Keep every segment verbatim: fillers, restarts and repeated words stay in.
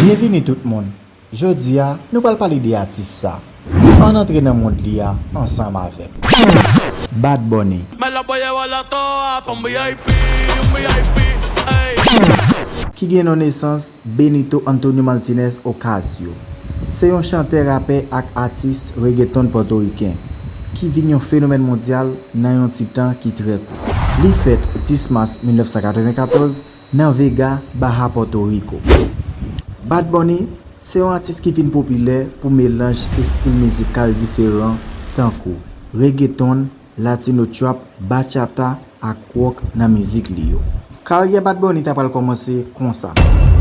Byenvini tout moun. Jodi a, nou pral pale de atis sa. Ann antre nan mond li a ansanm avè m. Bad Bunny. Me la voy a llevar a toa pa un V I P, un V I P, ey. Ki gen non nesans Benito Antonio Martinez Ocasio. Se yon chantè, rapè ak atis reggaeton pòtoriken ki vin yon fenomèn mondyal nan yon ti tan ki trè kout. Li fèt dis mas mil nèf san katrevenkatòz nan Vega, Baja, Pòtoriko. Bad Bunny se yon atis ki vin popilè pou melanj estil mizikal diferan tankou reggaeton, latino trap, bachata ak rock nan mizik li yo. Karyè Bad Bunny ta pral kòmanse konsa,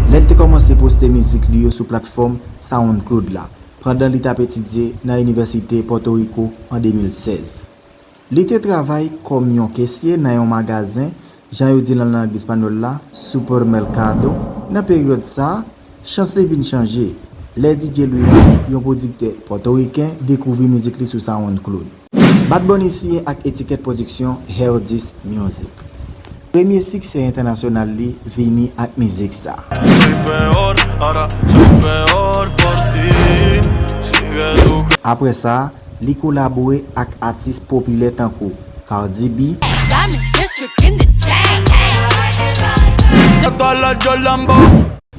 lè l te kòmanse poste mizik li yo sou platfòm SoundCloud la, pandan li t ap etidye nan Inivèsite Pòtoriko an de mil sèz. Li te travay kòm yon kesye nan yon magazen, jan yo di l nan lang espanyòl la, supermercado. Nan peryòd sa a, chans li vin chanje lè D J Luyan, yon pwodiktè pòtoriken, dekouvri mizik li sou SoundCloud. Bad Bunny siyen ak etikèt pwodiksyon Herdis Music. Premye siksè entènasyonal li vini ak mizik sa. Soy peor, ahora soy peor por ti. Sigue tu Apre sa, li kolabore ak atis popilè tankou Cardi B, Diamond District in the chain. Todas las yo Lambo.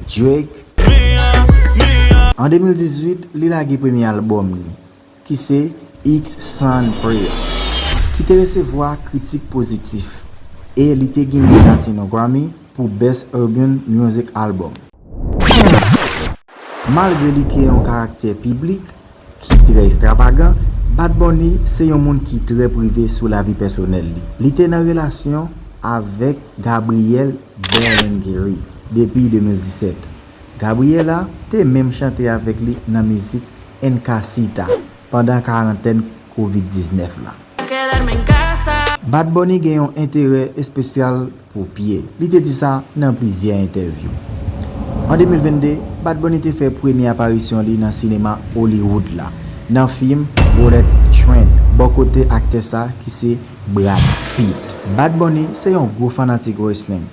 Drake. Mía, mía. An de mil dizuit, li lage premye albòm li, ki se X Sun Prayer, ki te resevwa kritik pozitif, e li te genyen Latino Grammy pou Best Urban Music Album. Malgre li ke yon karaktè piblik ki trè ekstravagan, Bad Bunny se yon moun ki trè prive sou lavi pèsonèl li. Li te nan relasyon avèk Gabrielle Berlingeri depi de mil disèt. Gabriella te menm chante avèk li nan mizik En Casita pandan karantèn kovid diznèf la. Bad Bunny gen yon enterè espesyal pou pye. Li te di sa nan plizyè entèvyou. An de mil vennde, Bad Bunny te fè premye aparisyon li nan sinema Hollywood la, nan fim Bullet Train, bò kote aktè sa ki se Brad Pitt. Bad Bunny se yon gwo fanatik wrestling,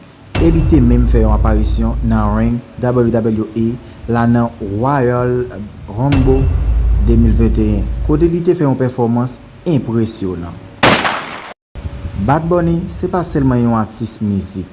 e li te menm fè yon aparisyon nan ring W W E la nan Royal Rumble de mil venteyen, kote li te fè yon pèfòmans enpresyonan. Bad Bunny se pa sèlman yon atis mizik,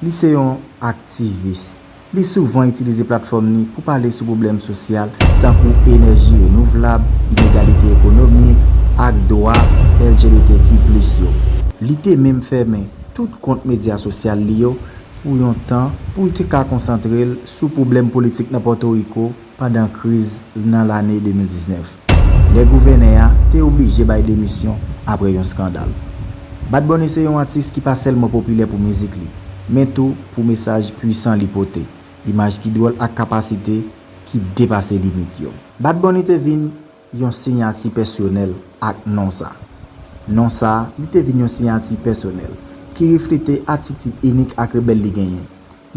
li se yon aktivis. Li souvan itilize platfòm li pou pale sou pwoblèm sosyal tankou enèji renouvlab, inegalite ekonomik, ak dwa L G B T Q plis yo. Li te menm fèmen tout kont medya sosyal li yo pou yon tan pou l te ka konsantre l sou pwoblèm politik nan Pòtoriko pandan kriz nan lane de mil diznèf, lè gouvènè a te oblije bay demisyon apre yon eskandal. Bad Bunny se yon atis ki pa sèlman popilè pou mizik li, men tou pou mesaj pwisan li pote, imaj ki dwòl ak kapasite ki depase limit yo. Bad Bunny te vin yon siyati pèsonèl ak non sa. Non sa, li te vin yon siyati pèsonèl ki reflete atitid inik ak rebèl li genyen.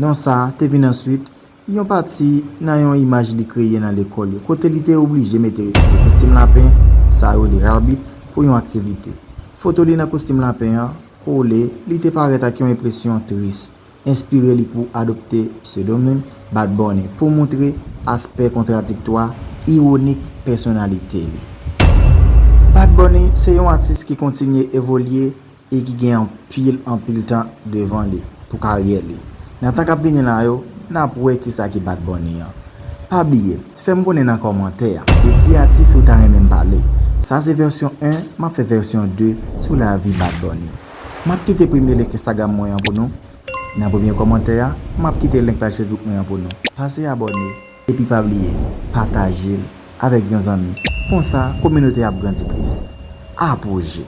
Non sa te vin answit yon pati nan yon imaj li kreye nan lekòl yo, kote li te oblije mete kostim lapen, sa yo rele rabbit, pou yon aktivite. Foto li nan kostim lapen an kole, li te parèt ak yon enpresyon tris, enspire li pou adopte psedonim Bad Bunny pou montre aspè kontradiktwa, iwonik pèsonalite li. Bad Bunny se yon atis ki kontinye evolye e ki gen anpil, anpil tan devan li pou karyè li. Nan tan k ap vini la yo, n ap wè kisa ki Bad Bunny an. Pa bliye, fè m konnen nan kòmantè a de ki atis ou ta renmen m pale. Sa se vèsyon en, m ap fè vèsyon de sou lavi Bad Bunny. M ap kite premye link Instagram mwen an pou nou nan premye kòmantè a, m ap kite link paj Facebook mwen an pou nou. Pase abòne, epi pa bliye pataje l avèk yon zanmi. Konsa, kominote a ap grandi plis. Apwoche!